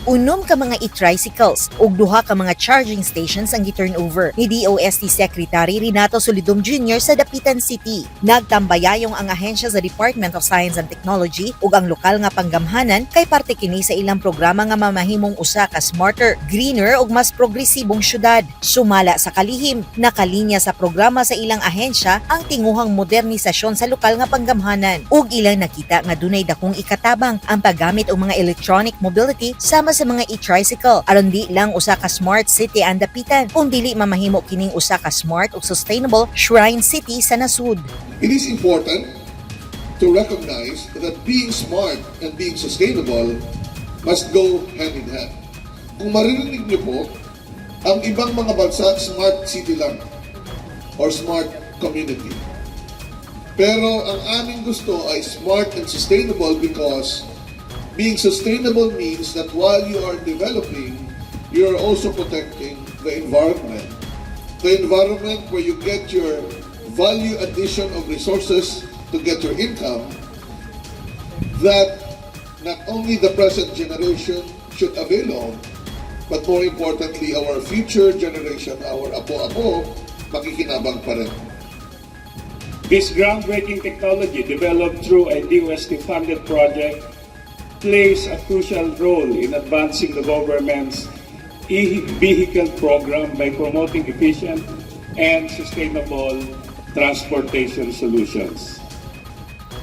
Unom ka mga e-tricycles ug duha ka mga charging stations ang gi-turnover ni DOST Secretary Renato Solidum Jr. sa Dapitan City. Nagtambayayong ang ahensya sa Department of Science and Technology ug ang lokal nga panggamhanan kay parte kini sa ilang programa nga mamahimong usa ka smarter, greener ug mas progresibong syudad. Sumala sa kalihim, nakalinya sa programa sa ilang ahensya ang tinguhang modernisasyon sa lokal nga panggamhanan ug ilang nakita nga dunay dakong ikatabang ang paggamit og mga electronic mobility sama sa mga e-tricycle aron di lang usa ka smart city ang Dapitan kung dili mamahimo kining usa ka smart ug sustainable shrine city sa nasud. It is important to recognize that being smart and being sustainable must go hand in hand. Kung maririnig niyo po, ang ibang mga bansa, smart city lang or smart community. Pero ang aming gusto ay smart and sustainable because being sustainable means that while you are developing, you are also protecting the environment. The environment where you get your value addition of resources to get your income that not only the present generation should avail of, but more importantly, our future generation, our apo-apo, makikinabang pa rin. This groundbreaking technology, developed through a DOST-funded project, plays a crucial role in advancing the government's e-vehicle program by promoting efficient and sustainable transportation solutions.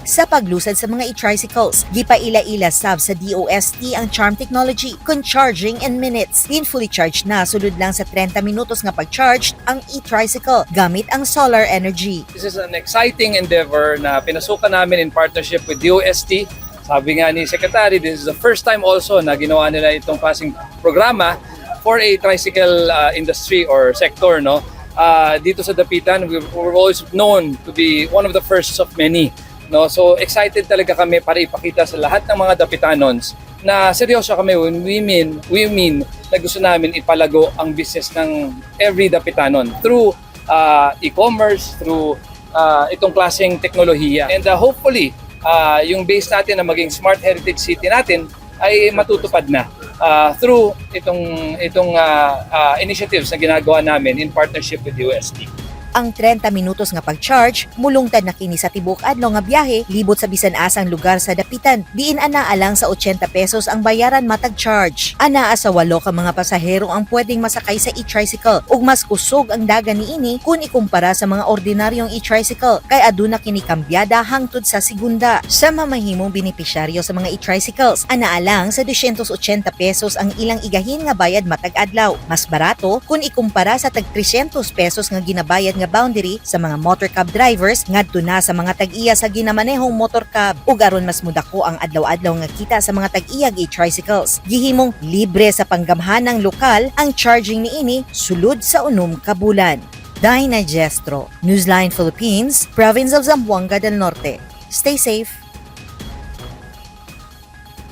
Sa paglusad sa mga e-tricycles, gipaila-ila sab sa DOST ang Charm technology kung charging in minutes. In fully charged na, sulod lang sa 30 minutos nga pag-charge ang e-tricycle gamit ang solar energy. This is an exciting endeavor na pinasukan namin in partnership with DOST. Sabi nga ni Secretary, this is the first time also na ginawa nila itong klaseng programa for a tricycle industry or sector, no? Dito sa Dapitan, we're always known to be one of the first of many, no? So excited talaga kami para ipakita sa lahat ng mga Dapitanons na seryoso kami when we mean na gusto namin ipalago ang business ng every Dapitanon through e-commerce, through itong klaseng teknolohiya. And hopefully, yung base natin na maging Smart Heritage City natin ay matutupad na through itong initiatives na ginagawa namin in partnership with DOST. Ang 30 minutos nga pag-charge, mulungtad na kini sa tibuok adlaw nga biyahe libot sa bisan asang lugar sa Dapitan. Diin anaa lang sa 80 pesos ang bayaran matag charge. Anaa sa walo ka mga pasahero ang pwedeng masakay sa e-tricycle ug mas kusog ang dagan niini kung ikumpara sa mga ordinaryong e-tricycle kay aduna kini kambyada hangtod sa segunda. Sa mamahimong benepisyaryo sa mga e-tricycles, anaa lang sa 280 pesos ang ilang igahin nga bayad matag adlaw. Mas barato kung ikumpara sa tag 300 pesos nga ginabayad nga boundary sa mga motorcab drivers ngadto na sa mga tag-iya sa ginamanehong motorcab. Ug aron mas mudako ang adlaw-adlaw nga kita sa mga tag-iyag e-tricycles, gihimong libre sa panggamhanang lokal ang charging niini sulod sa 6 ka bulan. Dinah Gestro, Newsline Philippines, Province of Zamboanga del Norte. Stay safe.